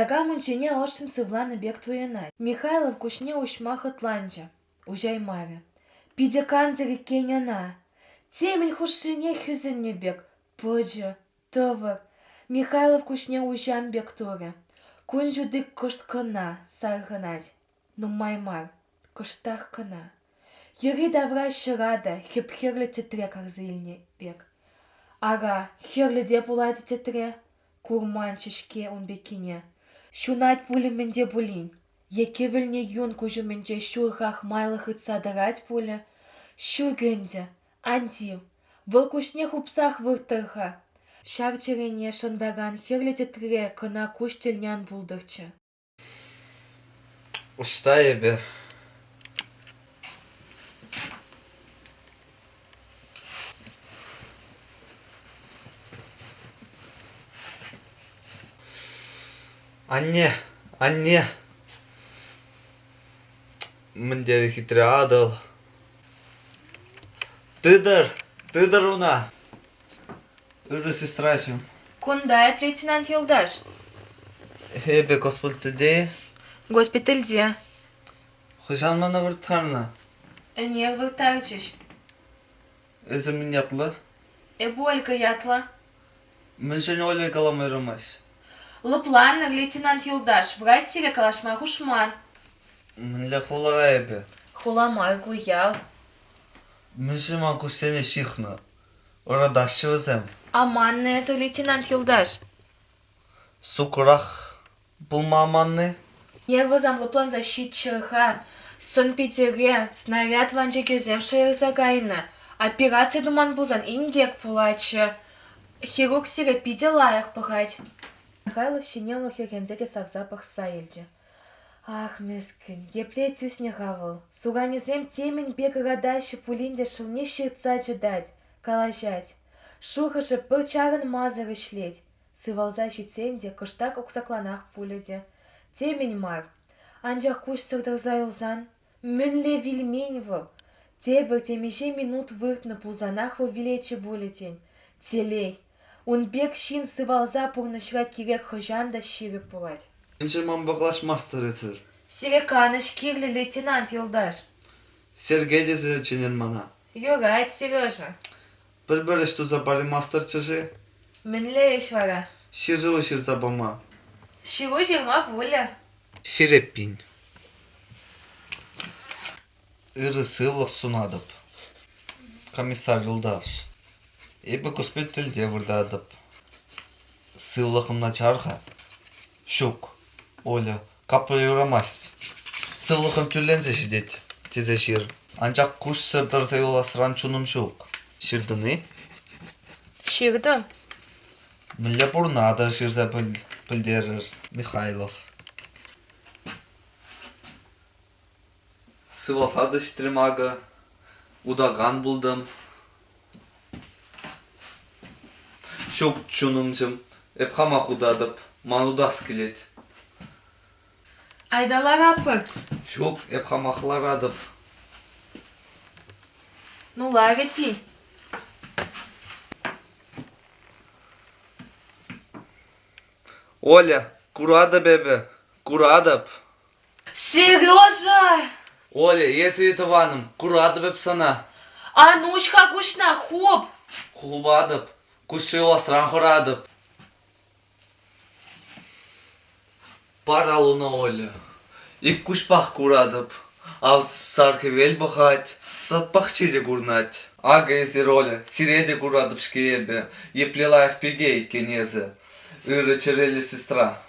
Такам ун ҫине ӑшшӑн сывланӑ пек туйӑнать. Михайлов куҫне уҫма хӑтланчӗ, уҫаймарӗ. Питӗ кансӗр иккен ӑна. Темӗн хушшине хӗсӗннӗ пек, пӑчӑ, тӑвӑр. Михайлов куҫне уҫам пек турӗ. Кун ҫути кӑшт кӑна сархӑнать. Нумай мар, кӑштах кӑна. Йӗри-тавра ҫӑра та хӗп-хӗрлӗ тӗтре карса илнӗ пек. Ара, хӗрлӗ те пулать тӗтре. Курманччӗ-ҫке ун пеккине. Ҫунать пулӗ мӗн те пулин. Е кӗвӗлнӗ юн куҫ умӗнче ҫурхах майлӑ хытса тӑрать пулӗ. Ҫук ӗнтӗ, ан тив, вӑл куҫне хупсах вырттӑр-ха. Ҫав чӗрене шӑнтакан хӗрлӗ тӗтре кӑна куҫ тӗлне ан пултӑрччӗ. Ӑҫта эпӗ? Анне, анне! Мӗн тери хитре Атӑл! Тытӑр, тытӑр уна! Ырӑ сестраҫӑм. Кунта эп, лейтенант юлташ. Эпӗ госпитальте. Госпитальте. Хӑҫан мана вырттарнӑ? Ӗнер вырттарчӗҫ. Эсӗ мӗн ятлӑ? Эп Ольга ятлӑ. Мӗншӗн Оля калама юрамасть? Лӑпланӑр, лейтенант юлташ, врач сире калаҫма хушман. Мӗнле хулара эпӗ? Хула мар ку ял. Мӗншӗн ман куҫсене ҫыхнӑ? Ыратаҫҫӗ вӗсем. Аманнӑ эсӗ, лейтенант юлташ. Суккӑрах пулма аманни? Нервӑсем лӑпланса ҫитчӗр-ха. Сӑн-питӗре снаряд ванчӑкӗсем шӑйӑрса кайнӑ. Операци туман пулсан инкек пулатчӗ. Хирург сире питӗ лайӑх пӑхать. Михайлов ҫине вӑл хӗрхенсе те савса пӑхса илчӗ. Ах, мӗскӗн, епле тӳснӗ-ха вӑл? Суранӗсем темӗн пек ыратаҫҫӗ пулин те шӑлне ҫыртса чӑтать, калаҫать. Шухӑшӗ пӗр чарӑнмасӑр ӗҫлет. Сывалса ҫитсен те кӑштах уксакланах пулӗ те. Темӗн мар. Анчах куҫсӑр тӑрса юлсан мӗнле вилмен вӑл? Тепӗр темиҫе минут выртнӑ пулсанах вӑл вилетчӗ пулӗ тен. Телей! Ун пек ҫын сывалса пурнӑҫра кирек хӑҫан та ҫирӗп пулать. Мӗншӗн манпа калаҫмастӑр эсир? Сире канӑҫ кирлӗ, лейтенант юлташ. Сергей тесе чӗнӗр мана. Юрать, Сережа. Пӗр-пӗр ӗҫ туса параймастӑрччӗ-ши? Мӗнле ӗҫ вара? Ҫыру ҫырса пама. Ҫыру ҫырма пулӗ. Ҫирӗппин. Ырӑ сывлӑх сунатӑп, комиссар юлташ. Эпӗ госпитальте выртатӑп. Сывлӑхӑм начар-ха. Ҫук, Оля, капла юрамасть. Сывлӑхӑм тӳрленсе ҫитет, тесе ҫыр. Анчах куҫсӑр тӑрса юласран чунӑм ҫук. Ҫыртӑн-и? Ҫыртӑм. Мӗнле пурӑнатӑр ҫырса пӗлтерӗр, Михайлов. Сывалса та ҫитрӗм акӑ, утакан пултӑм. Ҫук, чунӑмҫӑм, эп хамах утатӑп, ман утас килет. Айта ларатпӑр. Ҫук, эп хамах ларатӑп. Ну, лар эппин. Оля, куратӑп эпӗ, куратӑп. Сережа! Оля, эсӗ тӑванӑм, куратӑп эп сана. Ан уҫ-ха куҫна, хуп! Хупатӑп, куҫ юласран хӑратӑп. Пар аллуна, Оля. Ик куҫпах куратӑп. Ав сар хӗвел пӑхать, сад пахчи те курӑнать. Акӑ эсир, Оля, сире те куратӑп-ҫке эпӗ. Епле лайӑх пике иккен эсӗ. Ырӑ чӗреллӗ сестра.